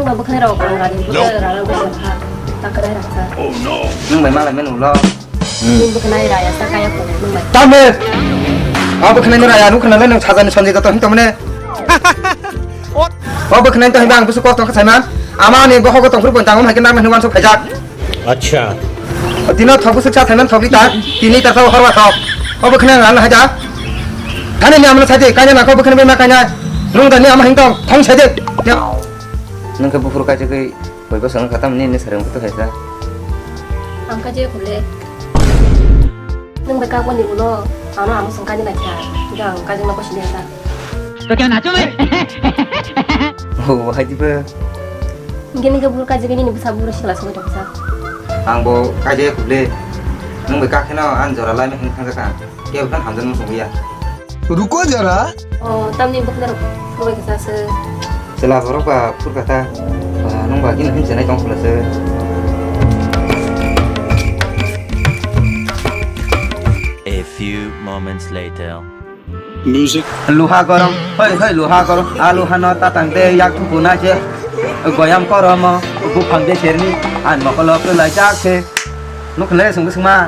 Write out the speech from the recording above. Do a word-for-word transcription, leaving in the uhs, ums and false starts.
Nungba bwkhanai rok ang rani bwkha rana bwkha ha. Takrai raksa. Nung bai malai menu ulo. Nung bwkhanai raya sa kaya ko nung bai. Tame. Abo bwkhanai no raya nung khna le nung sajani sonji to hing to mane. O bwkhanai to hing bang busu kok tong kha saiman. Ama ni boho go tong phuru pon tang om hai ke nang menu wan sok khaijak. Acha. Tino thok busu cha thaiman thok lita. Tini ta thok horwa thok. O bwkhanai rana haja. Thani ni amna saide kanya na ko bwkhanai ma kanya. Nung da ni ama hing tong thong saide. Nung khe buphuru kaijagwi koi bosong wngkha, tamni nini sareng buto khaisa. Ang kaijagwi khole. Nung bai kakmani ulo ano amo song kaijak naikha. Hingkhe ang kaijakna kosini asa. To kya nacho bhai? Oh, hai diba. Hingkhe nung khe buphuru kaijagwi nini bwsa buphuru sikla songwi tongsa. Ang bo kaijagwi khole. Nung bai kakheno ang jora laimai hwn thangjakha. Kebo khan hamjakmung songwi ya. Ruko jara. O, tamni bwkhnarok phurbai kha se. Chwla borok ba phurkha ta. Ah, nung ba gini hwn chenai tong khula se. A few moments later. Music. Luha gorom, hoi hoi luha gorom. A luha no tatang de yak thuku na je. Goyam koromo, buphang de serni. An mokolo kwlai jak se. Nukhle sungwi sungma.